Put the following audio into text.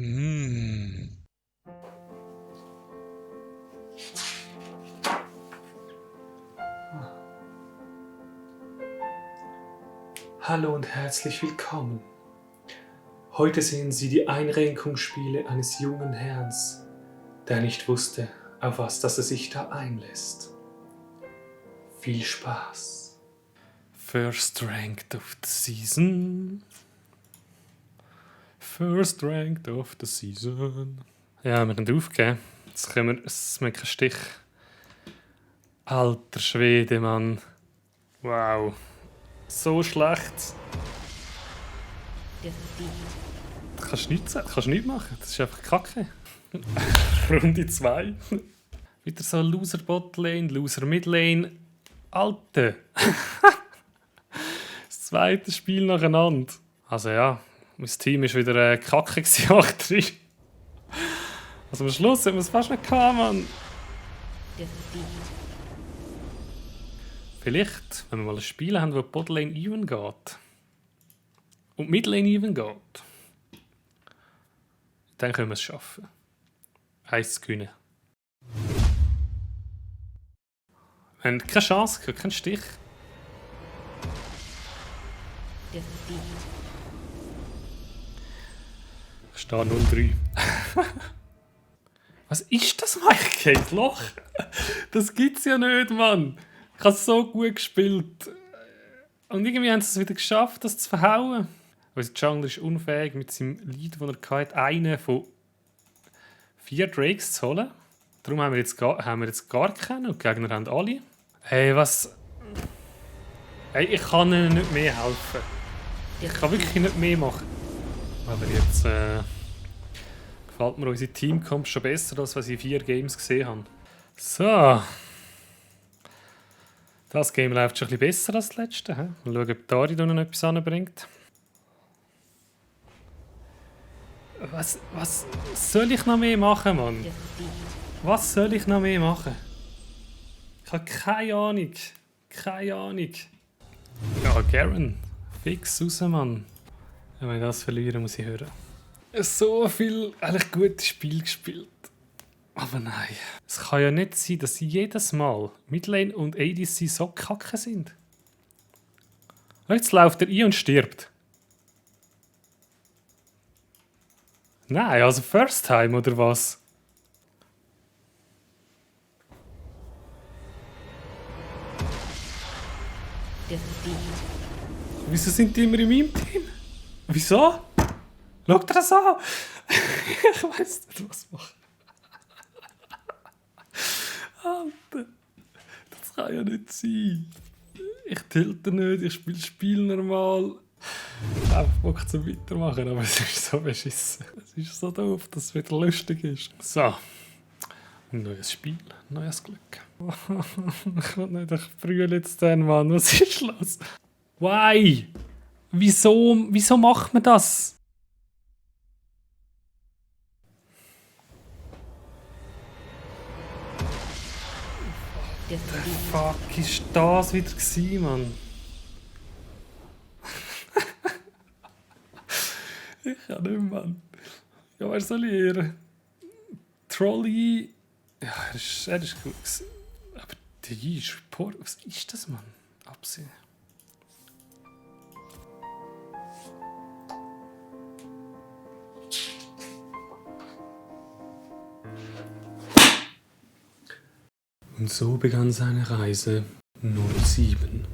Mm. Hallo und herzlich willkommen. Heute sehen Sie die Einrenkungsspiele eines jungen Herrn, der nicht wusste, auf was dass er sich da einlässt. Viel Spaß. First ranked of the season. First ranked of the season. Ja, wir können aufgeben. Jetzt können wir. Es ist mir kein Stich. Alter Schwede, Mann. Wow. So schlecht. Du kannst nichts machen. Das ist einfach Kacke. Runde 2. Wieder so Loser Botlane, Loser Midlane. Alter. Das zweite Spiel nacheinander. Also ja, mein Team war wieder kacke 8-3. Also am Schluss haben wir es fast nicht gehabt, Mann. Vielleicht, wenn wir mal ein Spiel haben, wo Botlane even geht und Midlane even geht, dann können wir es schaffen. Eins zu gewinnen. Wir haben keine Chance, keinen Stich. Ich stehe 0-3. Was ist das, Mike? Das Loch? Das gibt's ja nicht, Mann. Ich habe so gut gespielt. Und irgendwie haben sie es wieder geschafft, das zu verhauen. Unser Jungler ist unfähig, mit seinem Lead, den er hatte, einen von 4 Drakes zu holen. Darum haben wir jetzt gar keinen und die Gegner haben alle. Hey, was? Hey, ich kann ihnen nicht mehr helfen. Ich kann wirklich nicht mehr machen. Aber jetzt gefällt mir unsere Teamcomp schon besser, als was ich in 4 Games gesehen habe. So. Das Game läuft schon ein bisschen besser als das letzte. Mal schauen, ob Dari noch etwas anbringt. Was soll ich noch mehr machen, Mann? Was soll ich noch mehr machen? Ich habe keine Ahnung. Keine Ahnung. Ja, Garen. Fix raus, Mann. Wenn ich das verlieren, muss ich hören. So viel eigentlich gutes Spiel gespielt. Aber nein. Es kann ja nicht sein, dass jedes Mal Midlane und ADC so kacke sind. Jetzt läuft er ein und stirbt. Nein, also First Time oder was? Wieso sind die immer in meinem Team? Wieso? Schau dir das an! Ich weiss nicht, was ich mache. Alter, das kann ja nicht sein. Ich tilte nicht, ich spiele das Spiel normal. Ich habe einfach Bock zum Weitermachen, aber es ist so beschissen. Es ist so doof, dass es wieder lustig ist. So. Ein neues Spiel, neues Glück. Ich will nicht, ich brülle jetzt den Mann. Was ist los? Why? Wieso macht man das? Der Fuck ist das wieder gewesen, Mann? Ich kann nicht, Mann. Ja, wer soll ich hören? Trolley. Ja, er ist gut gewesen. Aber die ist Report. Was ist das, Mann? Absehen. Und so begann seine Reise 07.